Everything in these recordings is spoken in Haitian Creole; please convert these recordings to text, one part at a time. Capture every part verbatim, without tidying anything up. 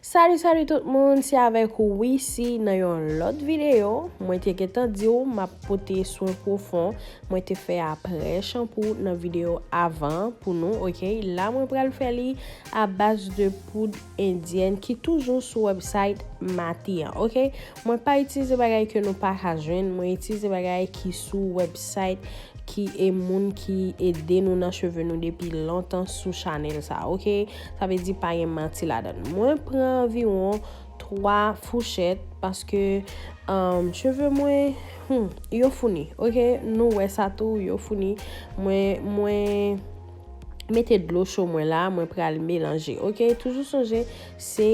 Salut, salut tout moun, se avèk ou Wissy nan yon lòt videyo. Mwen te gentan di w m ap pote swen pwofon mwen te fè aprè chanpou nan videyo avan pou nou, ok? La mwen pral fè li a baz de poud endyèn ki toujou sou website Mati an, ok? Mwen pa itilize bagay ke nou pa ka jwenn, mwen itilize bagay ki sou website ki e moun ki ede nou nan cheve nou depi lontan sou chanèl sa, ok? Sa vle di pa gen manti ladan. Mwen pran anviwon twa fouchèt paske um, cheve mwen, hmm, yo founi, ok? Nou wè sa tou, yo founi. Mwen, mwen mete dlo cho mwen la, mwen pral melanje, ok? Toujou sonje, se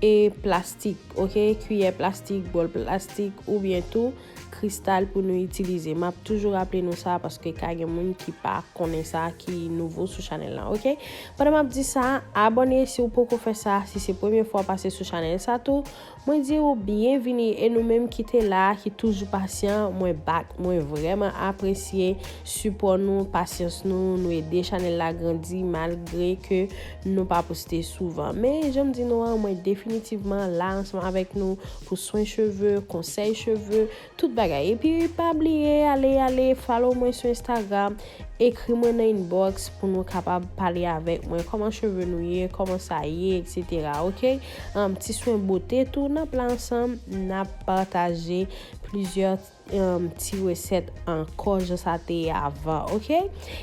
e plastik, ok? Kiyè plastik, bòl plastik, oubyen tou kristal pou nou itilize. M ap toujou raple nou sa paske ka gen moun ki pa konnen sa, ki nouvo sou chanèl la, ok? Pandan m ap di sa, abòne si w poko fè sa, si se premye fwa w pase sou chanèl sa tou, mwen di w byenvini e nou menm ki te la, ki toujou pasyan, mwen back, mwen vrèman apresye sipò nou, pasyans nou, nou ede chanèl la grandi malgre ke nou pa poste souvan. Men, jan m di nou an, mwen definitivman la ansanm avèk nou pou swen cheve, konsèy cheve, tout bagay. Epi, pa bliye, ale, ale, follow mwen sou Instagram, ekri mwen nan inbox pou nou kapab pale avèk mwen, kòman cheve nou ye, kòman sa ye, et cetera, ok? Um, ti swen bote tou, n ap la ansanm, n ap pataje plizyè um, ti resèt ankò jan sa te ye avan, ok?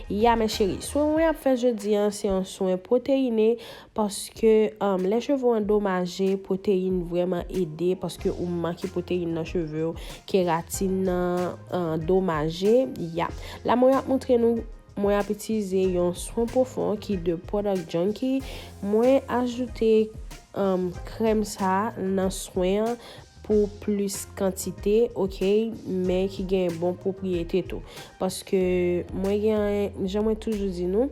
Ya, mes chéries, swen mwen ap fè jodi an, se yon swen pwoteyine, paske um, lè cheve w andomaje, pwoteyin vrèman ede, paske ou manke pwoteyin nan cheve w, keratin nan andomaje, ya. La, mwen ap montre nou, mwen ap itilize yon swen pwofon ki de Product Junkie. Mwen ajoute um, krèm sa nan swen an pou plis kantite, ok, men ki gen bon pwopriyete tou. Paske mwen gen, jan mwen toujou di nou,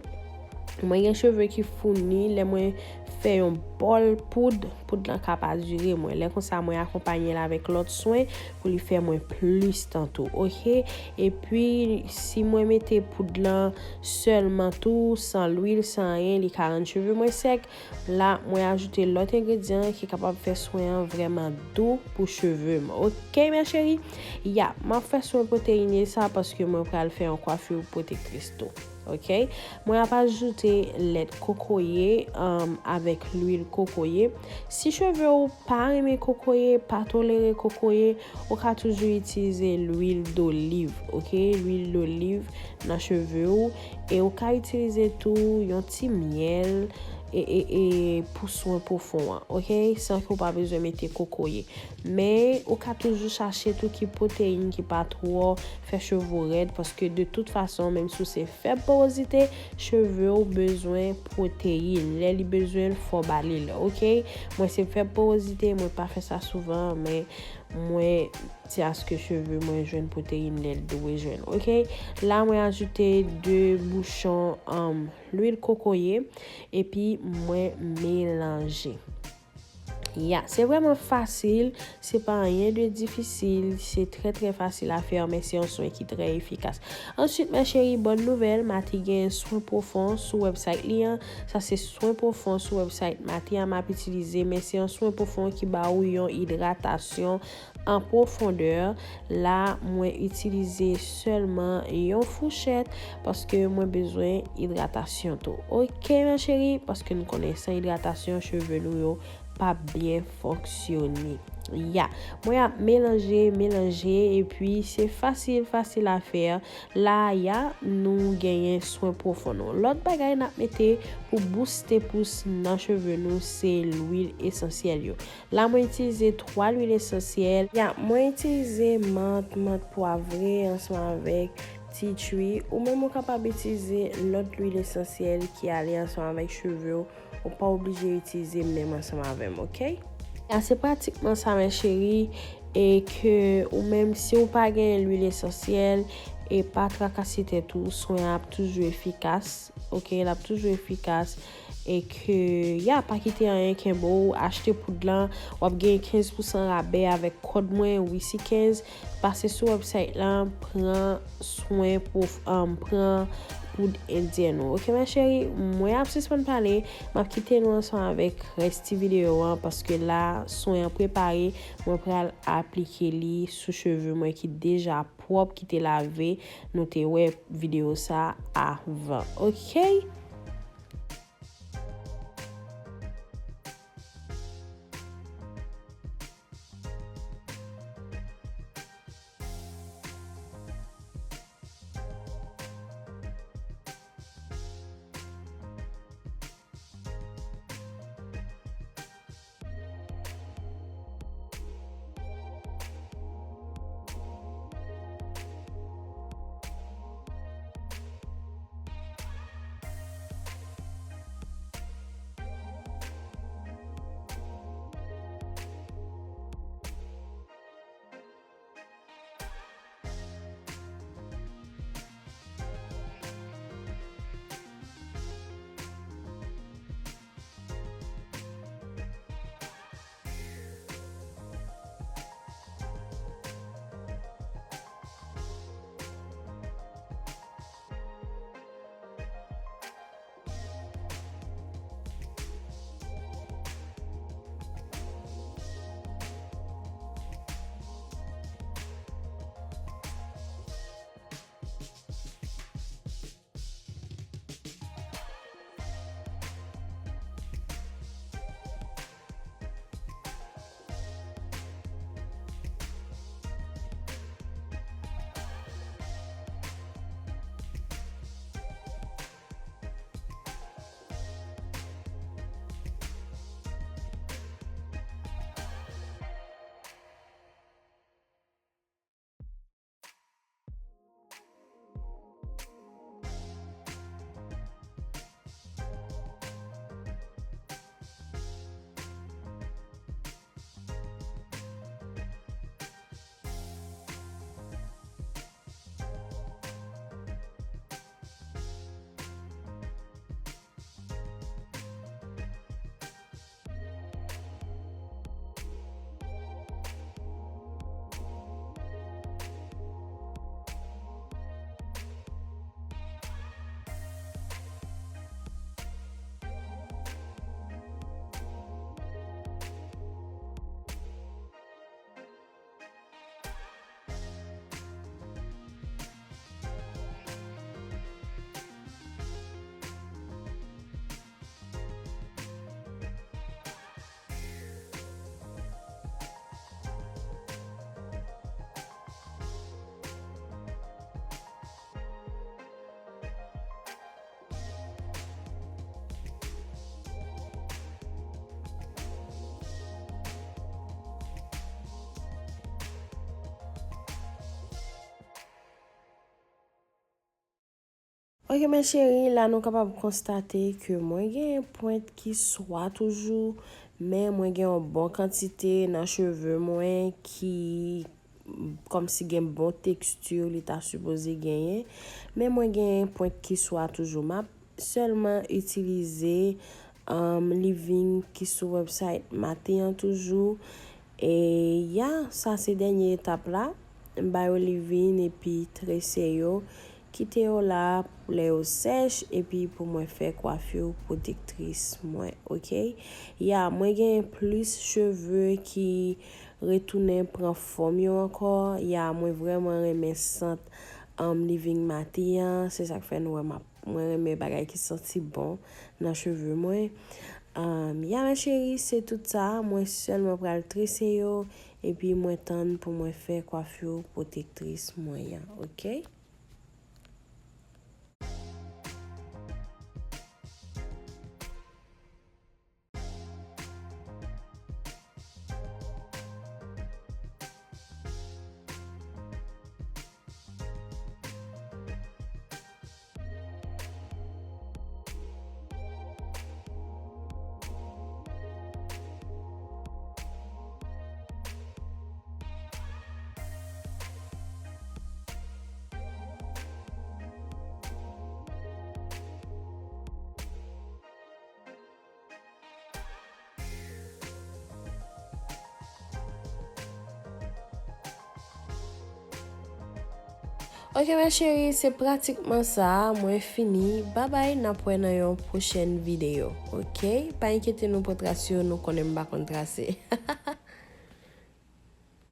mwen gen cheve ki founi, lè mwen fè yon bòl poud, poud lan ka pa dire mwen. Lè konsa, mwen akonpanye l avèk lòt swen pou li fè mwen plis tan tou, ok? Epi, si mwen mete poud lan sèlman tou, san lwil, san anyen, li ka rann cheve mwen sèk. La, mwen ajoute lòt engredyan ki kapab fè swen an vrèman dou pou cheve m. Ok, mes chéries? Ya, m ap fè swen pwoteyine sa paske mwen pral fè yon kwafi pwotektris tou. Ok? Mwen ap ajoute lèt kokoye um, avèk lwil kokoye. Si cheve w pa renmen kokoye, pa tolere kokoye, ou ka toujou itilize lwil doliv, ok? Lwil doliv nan cheve w. E ou ka itilize tou yon ti myèl e, e, e pou swen pwofon an, ok? San ke w pa bezwen mete kokoye. Men, ou ka toujou chache tou ki pwoteyin ki pa twò fè cheve w rèd, paske de tout fason, menm si w se fèb porozite, cheve w bezwen pwoteyin. Lè li bezwen l, fò w ba li l, ok? Mwen se fèb porozite, mwen pa fè sa souvan, men mwen, se aske cheve mwen jwenn pwoteyin lè l dwe jwenn, ok? La, mwen ajoute de bouchon um, lwil kokoye, epi mwen melanje. Ya, se vrèman fasil, se pa anyen de difisil, se trè, trè fasil a fè, men se yon swen ki trè efikas. Answit, mes chéries, bòn nouvèl, Mati gen swen pwofon sou website li an. Sa se swen pwofon sou website Mati an m ap itilize, men se yon swen pwofon ki ba ou yon idratasyon an pwofondè. La, mwen itilize sèlman yon fouchèt paske mwen bezwen idratasyon tou. Ok, mes chéries, paske nou konnen san idratasyon, cheve nou yo p ap byen fonksyone. Ya, mwen ap melanje, melanje, epi se fasil, fasil a fè. La, ya, nou genyen swen pwofon nou. Lòt bagay n ap mete pou booste pous nan cheve nou, se lwil esansyèl yo. La, mwen itilize twa lwil esansyèl. Ya, mwen itilize mant, mant pwavre ansanm avèk tea tree. Ou menm ou kapab itilize lòt lwil esansyèl ki ale ansanm avèk cheve w. Ou pa oblije itilize menm ansanm avè m, ok? Ya, se pratikman sa, mes chéries, e ke ou menm, si ou pa gen lwil esansyèl, e pa trakase tèt ou, swen an ap toujou efikas, ok? L ap toujou efikas, e ke, ya, pa kite anyen kenbe w, achte poud lan, w ap gen kenz pousan rabè avèk kòd mwen, Wissy kenz, pase sou website lan, pran swen pwof, um, pran poud endyen nou. Oke, ma chérie, mwen ap sispann pale, m ap kite nou ansanm avèk rès ti videyo an, paske la, swen an prepare, mwen pral aplike li sou cheve mwen ki deja pwòp, ki te lave, nou te wè videyo sa avan. Oke? Ok, mes chéries, la nou kapab konstate ke mwen gen pwent ki swa toujou, men mwen gen yon bon kantite nan cheve mwen ki kòmsi gen bon teksti li ta sipoze genyen. Men mwen gen pwent ki swa toujou. M ap sèlman itilize, um, leave-in ki sou website Maté an toujou. E ya, sa se dènye etap la. M ba yo leave-in epi trese yo. Kite yo la pou lè yo sèch epi pou mwen fè kwafi pwotektris mwen, ok? Ya, mwen gen plis cheve ki retounen pran fòm yo ankò. Ya, mwen vrèman renmen sant, um, leave-in Maté an. Se sa k fè nou wè m ap, mwen renmen bagay ki santi bon nan cheve mwen. Um, ya, mes chéries, se tout sa. Mwen sèlman pral trese yo. Epi mwen tann pou mwen fè kwafi pwotektris mwen an, ok? Ok, ma chérie, se pratikman sa. Mwen fini. Babay, n ap wè nan yon pwochèn videyo. Ok? Pa enkyete nou pou tras yo, nou konnen m pa konn trase.